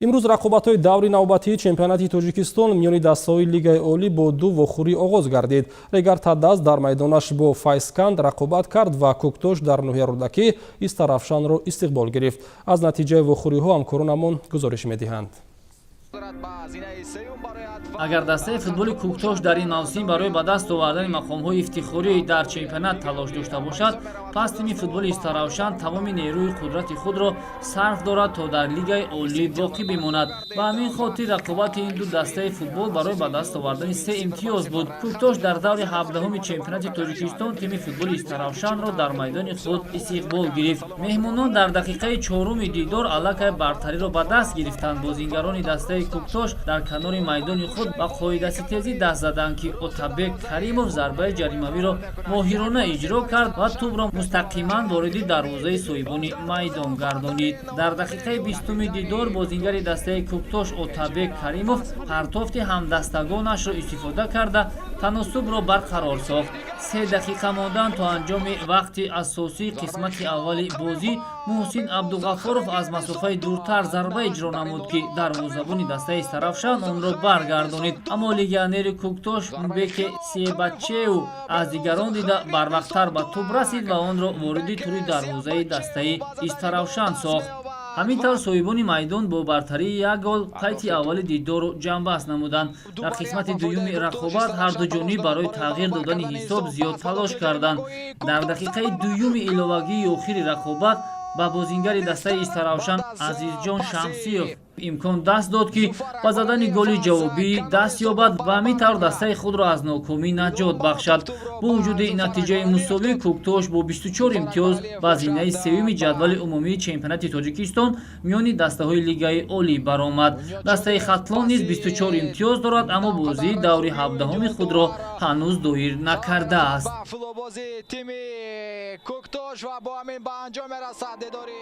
Имрӯз рақобатҳои даври навбатии чемпионати Тоҷикистон миёни дастаҳои Лигаи олӣ бо ду вохӯрӣ оғоз гардид. Регар Тадаз дар майдонаш бо Файзканд рақобат кард ва Кӯктош дар ноҳияи Рӯдакӣ Истаравшанро истиқбол гирифт. Аз натиҷаи вохӯриҳо ҳамкоронамон гузориш медиҳанд. Агар дастаи футболи Кӯктош дар ин мавсим барои ба даст овардани мақомҳои ифтихорӣ дар чемпионат талош дошта бошад, пас тими футболи Истаравшан тамоми нерӯи қудрати худро сарф дорад, то дар Лигаи олӣ боқӣ бимонад. Ба ҳамин хотир рақобати ин ду дастаи футбол барои ба даст овардани се имтиёз буд. Кӯктош дар даври 17-уми чемпионати Тоҷикистон тими футболи Истаравшанро дар майдони худ истиқбол гирифт. Меҳмонон дар дақиқаи чоруми дидор аллакай бартариро ба даст гирифтанд. Бозингарони дастаи Кӯктош дар канори майдони худ ба қоидаситезӣ даст заданд, ки Отабек Каримов зарбаи ҷаримавиро моҳирона иҷро кард ва тӯбро мустақиман вориди дарвозаи соҳибони майдон гардонид. Дар дақиқаи 20-уми дидор бозингари дастаи Кӯктош Отабек Каримов партофти ҳамдастагонашро истифода карда, таносубро барқарор сохт. 3 дақиқа мондан то анҷоми вақти асосии қисмати аввали бозӣ Муҳсин Абдуғаффоров аз масофаи дуртар зарба иҷро намуд, ки дарвозабони дастаи Истаравшан онро баргардонид. Аммо легионери Кӯктош Мбеке Сиебачеу аз дигарон дида барвақттар ба тӯб расид ва онро вориди тури дарвозаи дастаи Истаравшан сохт. Ҳамин тавр соҳибони майдон бо бартарии як гол қайти аввали дидорро ҷамъбаст намуданд. Дар қисмати дуюми рақобат ҳарду ҷониб барои тағйир додани ҳисоб зиёд талош карданд. Дар дақиқаи дуюми иловагии охири рақобат ба бозингари дастаи Истаравшан Азизҷон Шамсиев имкон даст дод, ки ба задани голи ҷавобӣ даст ёбад ва ҳамин тавр дастаи худро аз нокомӣ наҷот бахшад. Бо вуҷуди натиҷаи мусовӣ, Кӯктош бо 24 имтиёз ба зинаи сеюми ҷадвали умумии чемпионати Тоҷикистон миёни дастаҳои Лигаи олӣ баромад. Дастаи Хатлон низ 24 имтиёз дорад, аммо бозии даври 17-уми худро ҳанӯз доир накардааст. Кӯктош ва бо ҳамин ба анҷом мерасад дидори.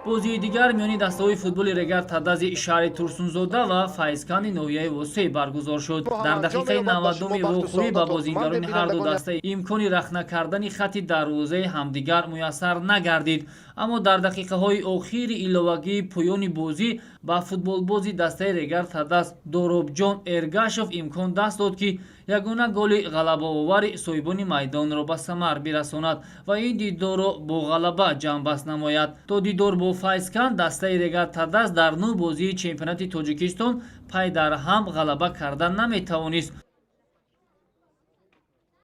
Бозии дигар миёни дастаҳои футболи Регар Тадази шаҳри Турсунзода ва Файзканди ноҳияи Восеъ баргузор шуд. Дар дақиқаи 90-уми вохӯрӣ ба бозингарони ҳарду даста имкони рахна кардани хатти дарвозаи ҳамдигар муяссар нагардид. Аммо дар дақиқаҳои охири иловагии поёни бозӣ ба футболбози дастаи Регар Тадаз Доробҷон Эргашов имкон даст дод, ки ягона голи ғалабаовари соҳибони майдонро ба самар бирасонад ва ин дидорро бо ғалаба ҷамъбаст намояд. То дидор бо Файзканд дастаи Регар Тадаз дар нӯ бозии чемпионати Тоҷикистон пай дар ҳам ғалаба карда наметавонист.